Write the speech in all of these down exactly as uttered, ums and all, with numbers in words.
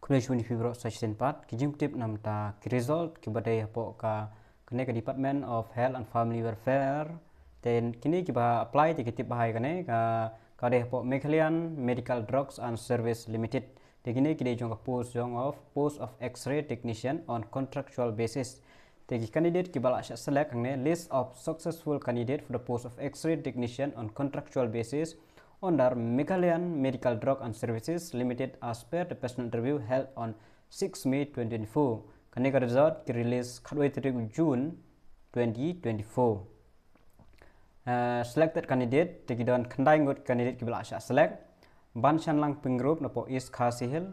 Khublei shibun ïa phi baroh sa shisien pat, ki jingpyntip namar ki result kiba dei hapoh ka, kane ka Department of Health and Family Welfare. Te kine kiba apply te ki tip bha ïa kane ka, ka dei hapoh Meghalayan Medical Drugs and Service Limited. Te kine ki dei jong ka post jong of, post of X-ray technician on contractual basis. Te ki candidate kiba la shah select hangne: list of successful candidate for the post of X-ray technician on contractual basis under Meghalayan Medical Drug and Services Limited as per the personal interview held on six May twenty twenty-four. Kane ka result ki release khatwei tarik June twenty twenty-four. Uh, selected candidate, te ki don khyndai ngut candidate kiba la shah select. Banshanlang Pyngrope napoh East Khasi Hills,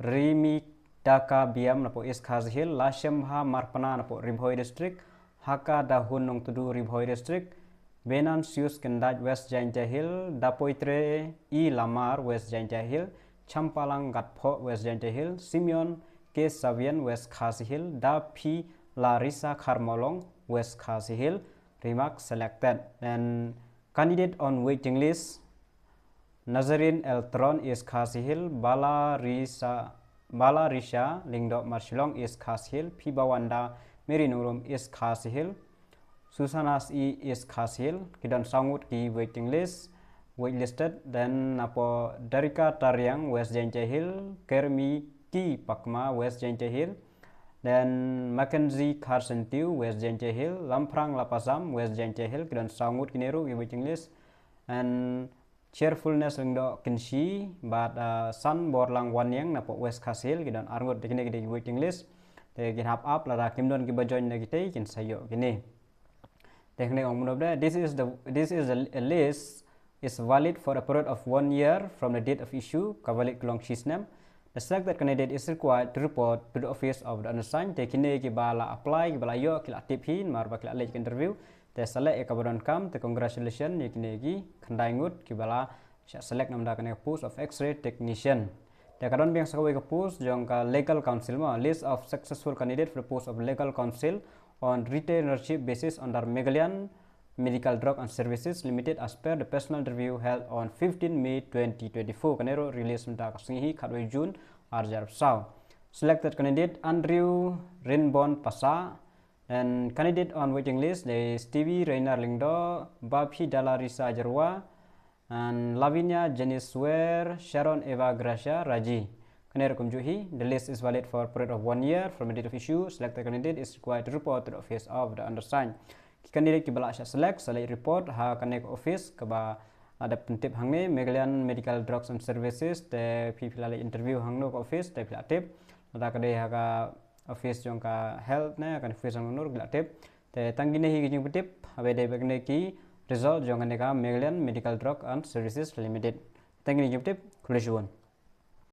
Rimitaka Biam napoh East Khasi Hills, Lashemha Marpna napoh Ri Bhoi District, Haka Dahun Nongtdu Ri Bhoi District, Venantius Kyndait West Jaintia Hills, Dapoitre E Lamar West Jaintia Hills, Champalang Gatphoh West Jaintia Hills, Simeon K Savian West Khasi Hills, Daphilarisa Kharmawlong West Khasi Hills, remark selected. And candidate on waiting list: Nazarene L Tron East Khasi Hills, Balarisa, Balarisha Lyngdoh Marshillong East Khasi Hills, Phibawanda Mary Nongrum East Khasi Hills, Susanas E East Khasi Hills. Ki don saw ngut ki waiting list, waitlisted. Then napoh Darika Tariang West Jaintia Hills, Kermi Ki Pakma West Jaintia Hills, then Mackenzie Kharsyntiew West Jaintia Hills, Lamphrang Lapasam West Jaintia Hills, ki don saw ngut kine ruh ki waiting list. And Cheerfulness Lyngdoh Kynshi bad, uh, Sanborlang Wanniang napoh West Khasi Hills, ki don ar ngut, te kine ki dei ki waiting list. Te kin hap ap, lada kim don kiba join na kitei kin sa ïoh kine. Te hangne ong kumno ba, this is the, this is the list is valid for a period of one year from the date of issue, ka valid ka long shi snem. The selected candidate is required to report to the office of the undersigned. Te kine kiba la apply, kiba la ïoh, ki la tip hi namar ba ki la leit interview. Te sa leh ïa kaba donkam, te congratulations ïa kine ki khyndai ngut kiba la shah select namar kane ka post of X-ray technician. Te ka don biang sa kawei ka post jong ka legal counsel mo, list of successful candidate for the post of legal counsel on retainership basis under Meghalayan Medical Drug and Services Limited as per the personal interview held on fifteen May twenty twenty-four. Kane ruh release mynta ka sngi hi, khatwei June arhajar arphew saw. Selected candidate: Andrew Rinbon Passah. And candidate on waiting list: Stevie Reiner Lyngdoh, Baphidalarisa Jyrwa, and Lavinia Janice Ware, Sharon Eva Gracia Raji. Kane ruh kumjuh hi, the list is valid for period of one year from the date of issue. Selected candidate is required to report to the office of the undersigned. Ki candidate kiba la shah select, sa leit report ha kane ka office kaba la dep pyntip hangne, Meghalayan Medical Drugs and Services. Te phi, phi la leit interview hangno ka office, te phi la tip. Lada ka dei ha ka office jong ka health ne, ka office jong ka nur, ki la tip. Te tang kine hi ki jingpyntip, haba dei ba kine ki result jong kane ka Meghalayan Medical Drug and Services Limited. Tang kine ki jingpyntip, khublei shibun.